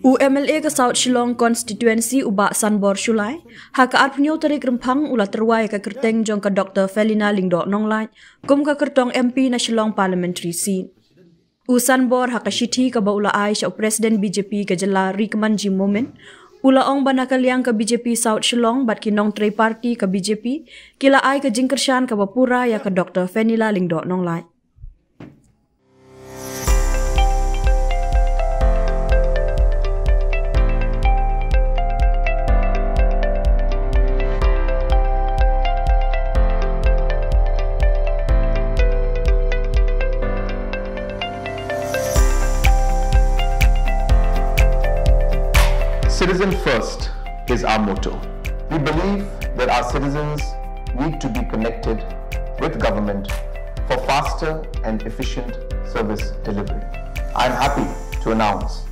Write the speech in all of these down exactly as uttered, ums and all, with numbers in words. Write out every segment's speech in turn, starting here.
U M L A ka South Shillong Constituency u Bah Sanbor Shullai, ha ka arphew tarik Rymphang u la tyrwa ïa ka kyrteng jong ka Doctor Felina Lyngdoh Nonglait kum ka kyrtong M P na Shillong Parliamentary Seat. U Sanbor ha ka shithi kaba u la ai sha u President B J P ka jylla Rikmanjee Momin, u la ong ba na ka liang ka B J P South Shillong bad ki nongtrei party ka B J P ki la ai ka jingkyrshan kaba pura ïa ka Doctor Fenella Lyngdoh Nonglait. Citizen first is our motto. We believe that our citizens need to be connected with government for faster and efficient service delivery. I am happy to announce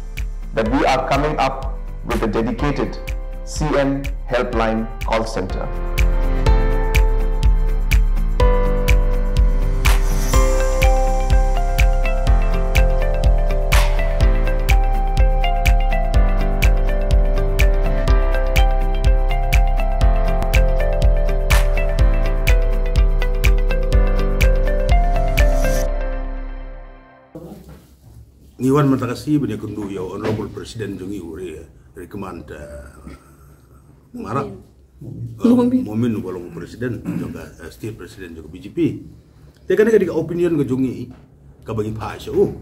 that we are coming up with a dedicated C M Helpline call center. Ngi wan mynta ka sngi ban ïakynduh ïa u Honorable President jong ngi u Ri-, Rikman, eh, Marak. Momin. Eh, Momin uba long President jong ka, eh, State President jong ka B J P. Te kane ka dei ka opinion ka jong ngi kaba ngi phah sha u.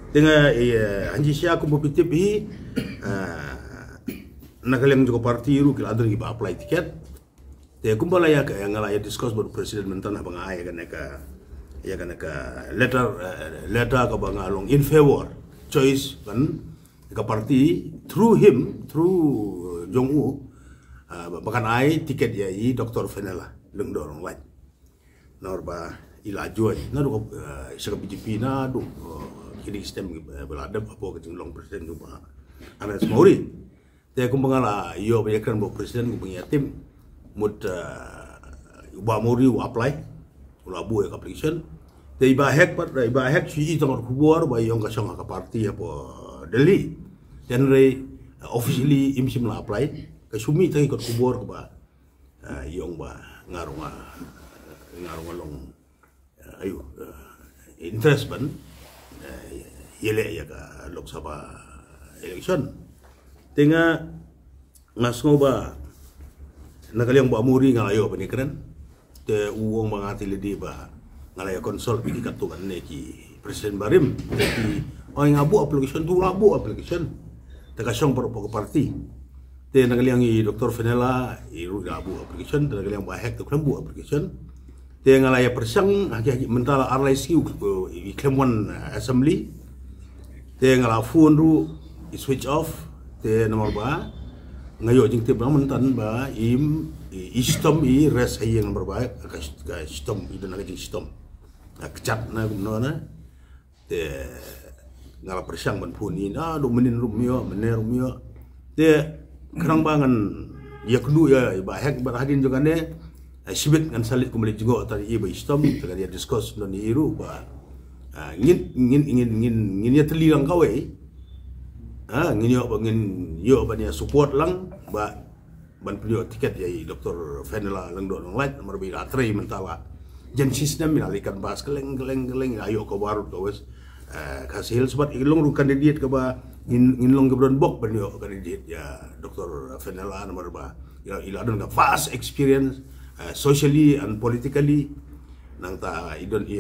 Te nga, eh, hanji sha kumba phi tip hi, eh, na ka liang jong ka party ruh ki la don kiba apply ticket. Te kumba la ïa ka, nga la ïa discuss bad u President mynta haba nga ai ïa kane ka, ïa kane ka letter, eh, letter kaba nga long in favor choice kan ka party through him, through, eh, jong u, eh, ba, ba kan ai ticket ïa i Doctor Fenella Lyngdoh Nonglait. Namar ba i la join naduh, eh, sha ka B J P naduh, eh, kine ki snem, eh, ba la dep hapoh ka jinglong President jong u Bah Ernest Mawrie. Te kumba nga la ïoh ban ïakren bad u President kumba ngi ïa tip, mut, eh, u Bah Mawrie u apply, u la buh ïa ka application. Te i Bah Hek pat, i Bah Hek shu i tang khubor ba i ong ka shong ha ka party hapoh Delhi. Te hynrei, eh, officially im shym la apply. Ka shu mih tang i kot khubor kaba, eh, i ong ba nga ruh nga, nga ruh nga long, eh, ayu, eh, interest ban, eh, ïaleh ïa ka Lok Sabha election. Te nga, nga sngew ba na ka liang Bah Mawrie nga la ïoh ban ïakren. Te u ong ba nga te lei dei ba nga la ïa consult bad ki katto katne ki president barim. Te ki ong nga buh application, te u la buh application. Te ka shong baroh hapoh ka party. Te na ka liang i Doctor Fenella i ruh i la buh application, te na ka liang Bah Hek te u khlem buh application. Te nga la ïa pyrshang ha ki, ha ki, mynta la ar lai sngi i khlem wan, eh, assembly. Te nga la phone ruh i switch off. Te namar ba nga ïoh jingtip ba mynta ba i, i, i shitom i rest ha ïing namar ba ka, ka shitom i don ha ka jingshitom. Ka kjat na kumno na. Te nga la pyrshang ban phone ïa i, naduh mynnin ruh ym ïoh, mynne ruh ym ïoh. Te khnang ba ngan ïakynduh ïa i Bah Hek bad hadien jong kane, eh, shibit ngan sa leit kumba leit jngoh tang ïa i ba i shitom, te ngan ïa discuss noh ïa i ruh ba, ah, ngin, ngin, ngin, ngin, ngin ïa tylli lang kawei. Ah, ngin ïoh ba, ngin ïoh ban ïa support lang ba ban pynïoh ticket ïa i Doctor Fenella Lyngdoh Nonglait, namar ba i la trei mynta la jan shisnem, i la leit canvass kylleng kylleng kylleng, i la ïoh ka West, ka West, eh, Khasi Hills, bad i long ruh candidate kaba ngin, ngin long kiba don bok ban ïoh candidate ïa Doctor Fenella namar ba i la, i la don ka vast experience, eh, socially and politically. Nangta i don, i,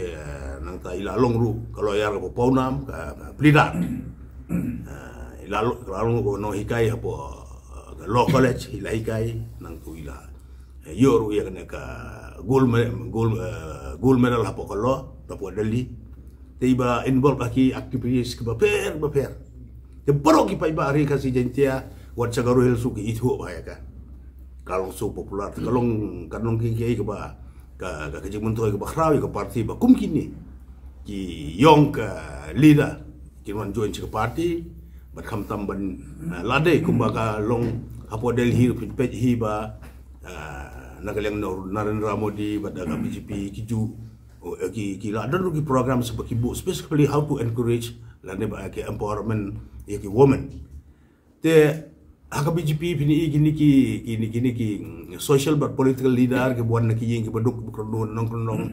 nangta i la long ruh ka lawyer kaba pawnam, ka, ka pleader. Eh, i la long, i la long ruh ka nonghikai hapoh, eh, ka law college, i la hikai, nangta i la, eh, ïoh ruh ïa kane ka gold me-, gold, eh, gold medal hapoh ka law, hapoh Delhi. Te i ba involve ha ki activities kiba pher, ba pher. Te baroh ki paidbah ri Khasi Jaiñtia, wat sha Garo Hills ruh ki ithuh bha ïa ka. Ka long so popular, ka long, ka long ki, ki, kiba ka, ka, ka jingmyntoi kaba khraw ïa ka party ba kum kine ki ïong ka leader kin wan join sha ka party, bad khamtam ban, ah, lade kumba ka long hapoh Delhi ruh phin peit hi ba, ah, na ka liang Nar-, Narendra Modi bad ka B J P ki ju, oh, eh, ki, ki la don ruh ki program sha ba ki buh specifically how to encourage lane ba ki empowerment ïa ki women. Te ha ka B J P phin ïohi kine ki, kine, kine ki, mm, social bad political leader kiba wan na ki ïing kiba duk, kiba kordon nongkyndong.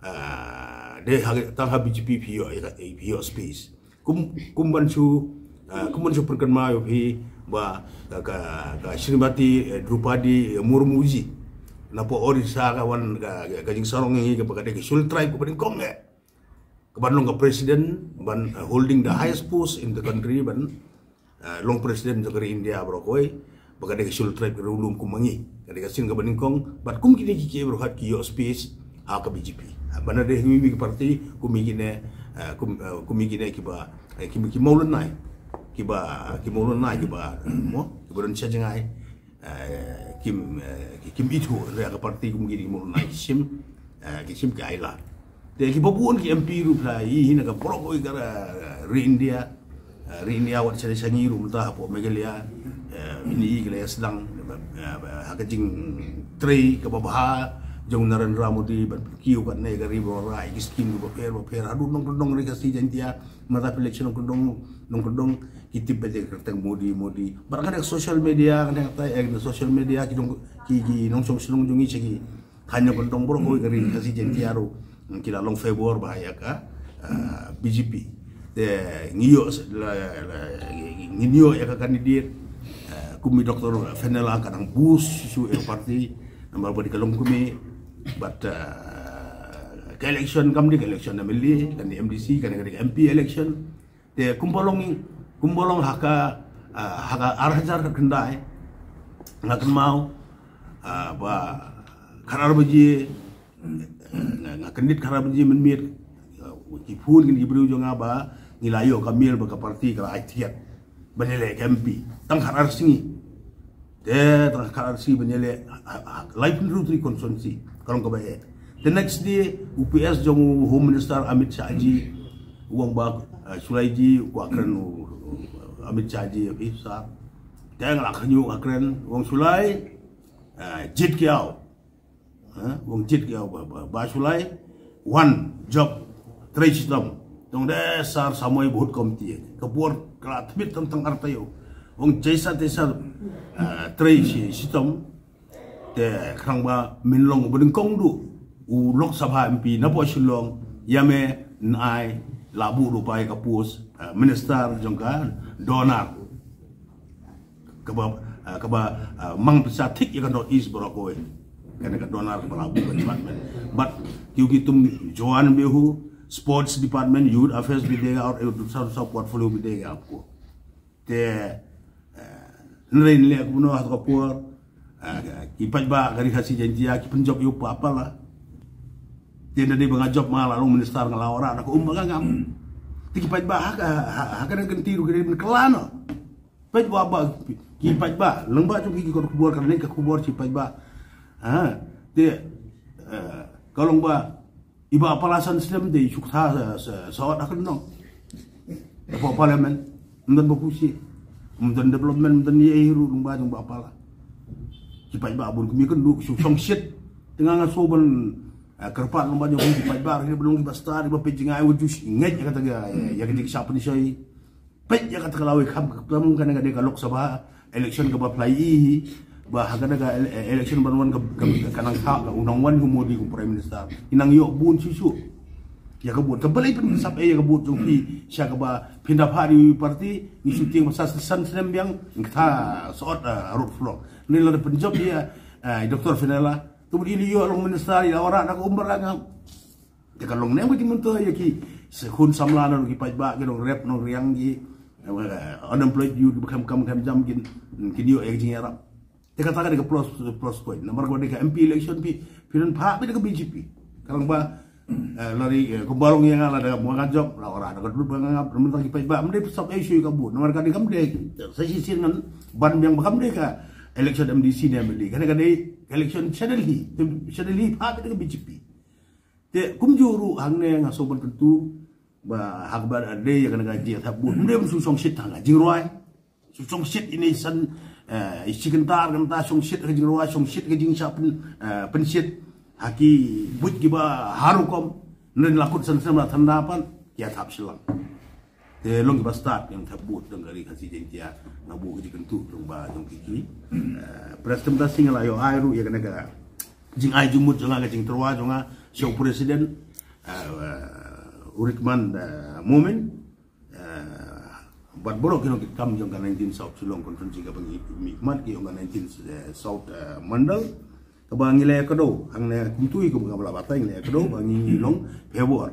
Ah, de ha, tang ha B J P phi ïoh, phi ïoh space. Kum, kum ban shu, ah, kum ban shu pynkynmaw ïa phi ba ka, ka, ka Srimati, eh, Droupadi, eh, Murmu ji, na pdeng Odisha ka wan ka, ka, ka jingsarong ïa ngi kaba ka dei ka Scheduled Tribe kaba nyngkong eh, ka ban long ka president, ban, uh, holding the highest post in the country, ban, uh, long president jong ka ri India baroh kawei, ba ka dei ka Scheduled Tribe ka riewlum kum ma ngi. Ka dei ka sien kaba nyngkong, bad kum kine ki, ki baroh khat ki ïoh space ha ka B J P. Ban da dei ha kiwei ki party kum ïa kine, uh, kum, uh, kum ïa kine kiba, eh, ki, ki mawlynnai, kiba, ki mawlynnai kiba, mo, kiba don sha jngai. Eh, kim, eh, kim ithuh, ruh ka party kum kine ki mawlynnai ki shim, eh, ki shim ki ailad. Te kiba bun ki M P ruh phi la ïohi na ka baroh kawei ka, eh, ri India, eh, ri India wat sha, sha ngi ruh mynta hapoh Meghalaya, eh, ïohi ki la ïa sdang, eh, ha ka jingtrei kaba bha jong Narendra Modi ban pynkiew katne ka ri baroh, ïa ki skim kiba pher ba pher, haduh nongkyndong ri Khasi Jaiñtia, mynta phi leit sha nongkyndong, nongkyndong ki tip beit ïa ka kyrteng Modi, Modi. Bad ha ka social media, ha ka social media ki jong, ki, ki nongshong shnong jong ngi sha ki thaiñ nongkyndong baroh kawei ka ri Khasi Jaiñtia ruh ki la long favor bha ïa ka, ah, B J P. Te ngi ïoh la, la, ngin ïoh ïa ka candidate, ah, kum i Doctor Fenella ka dang boost shuh shuh ïa ka party, namar ba dei ka longkmie. Bad, ah, ka election kam dei ka election M L A, kan dei M D C, kan dei ka M P election. Te kumba long, kumba long ha ka, ah, ha ka ar hajar khatkhyndai, nga kynmaw, ah, ba khatar baje, nga, nga kyndit khatar baje mynmiet, ah, ki phone ki briew jong nga ba ngi la ïoh ka mail ba ka party ka la ai ticket ban ïaleh ka M P tang khatar sngi. Te tang khatar sngi ban ïaleh, ha, ha, ha, laiphew hynriew tylli ki constituency ka long kaba eh. Te next day u P S jong u Home Minister Amit Shah ji u ong ba, eh, shu lai ji, u kwah kren u, u Amit Shah ji ïa phi sir. Te nga la khñiuh, nga kren, u ong shu lai, eh, jied ki aw. Ha, u ong jied ki aw ba, ba, ba shu lai, wan jop, trei shitom. Te nga ong de sir, samoi bahut khamti. Ka por ka la thbit tang tang ar taïew. U ong jaisa taisa, eh, trei shi, shitom. Te khnang ba men long uba nyngkong duh u Lok Sabha M P napoh Shillong, ïa me yn ai, la buh ruh pat ïa ka post, eh, minister jong ka DoNER. Kaba, eh, kaba, eh, mang pisa thik ïa ka North East baroh kawei. Kane ka DoNER kaba la buh ka department. Bad kiew ki tum joan behu, sports department, youth affairs bhi dega aur ek dusra dusra portfolio bhi dega aapko. Te, eh, hynrei nleh kumno ha ka por, eh, ki paidbah ka ri Khasi Jaiñtia ki pynjop ïa u Bah Pala. Te nda dei ba nga jop ma nga la long minister nga la wanrah da ka um ba nga ngam. Te ki paidbah ha ka, ha, ha ka dang kynti ruh ki dei ban kylla noh. Paidbah ba, ki paidbah, lyngba jong ki ki kot khubor, ka link ka khubor ki paidbah. Ha, te, eh, ka long ba, i Bah Pala san snem dei shu ktah sa, sa, sa ot ha ka nong. Hapoh parliament, ym don ba khushi. Ym don development, ym don ei ei ruh lyngba jong Bah Pala. Ki paidbah bun kmie kynduh, shu shongshit. Te nga nga shu ban, eh, kyrpad lyngba jong ki paidbah, ki ba long ki ba star, ki ba peit jngai, wat ju ngeit ïa kata ka, ïa ka jingshah pynshoi. Peit ïa kata ka lawei kham, kham kane ka dei ka Lok Sabha election kaba phi la ïohi hi, ba ha kane ka ele-, election ban wan ka, ka, ka nang kha, ka u nang wan u Modi kum Prime Minister. Ki nang ïoh bun shuh shuh ïa ka vote. Kaba lei pynsap ïa ka vote jong phi sha kaba phin da phah ïa u party, ngi shu tieng ba sa san snem biang, ngi ktah sa ot, eh, road block. Ngi la da pynjop ïa, eh, Doctor Fenella. Te bad i la ïoh long minister, i la wanrah da ka um ba nga ngam. Te ka long ne em ka jingmyntoi ïa ki, sa khun samla na ki paidbah ki nongrep nongriang ki, eh, unemployed youth ba khlem kam khlem jam kin, kin ïoh ïa ka jingïarap. Te kata ka dei ka plus, plus point. Namar kaba dei ka M P election phi, phi don phah beit da ka B J P. Ka long ba, eh, lari, eh, kumba long ïa nga lada nga jop, la wanrah da ka dud ba nga ngap, namar ki paidbah ym dei sap issue ka vote. Namar ka dei kam dei sa shisien ngan ban biang ba kam dei ka election M D C ne M L A. Ka dei ka dei election sha Delhi, sha Delhi phah beit da ka B J P. Te kumjuh ruh hangne nga sngewbha kyntu ba ha kaba dei ïa kane ka jingïathap vote, ym dei ban shu shongshit ha ka jingrwai. Shu shongshit ine i san, eh, i shi kynta ar kynta, shongshit ka jingrwai, shongshit ka jingshah pyn, eh, pynshit ha ki buit kiba ha rukom. Nryn la kut san snem la than da pan, ïathap shillang. Te long kiba stad ïa ka thep vote jong ka Ri Khasi Jaiñtia, nga buh ka jingkyntu jong ba jong ki ki. Press Timothy Singh la ïoh ai ruh ïa kane ka jingai jingmut jong nga, ka jingtyrwa jong nga sha u President, u Rahman Momin, bad baroh ki nongkitkam jong ka nineteen South Shillong Conference kaba ngi mihkhmat ki jong ka nineteen South Mandal, kaba ngi la ïakdew hangne kumtui kaba nga la batai, ngi la ïakdew ba ngi long favour.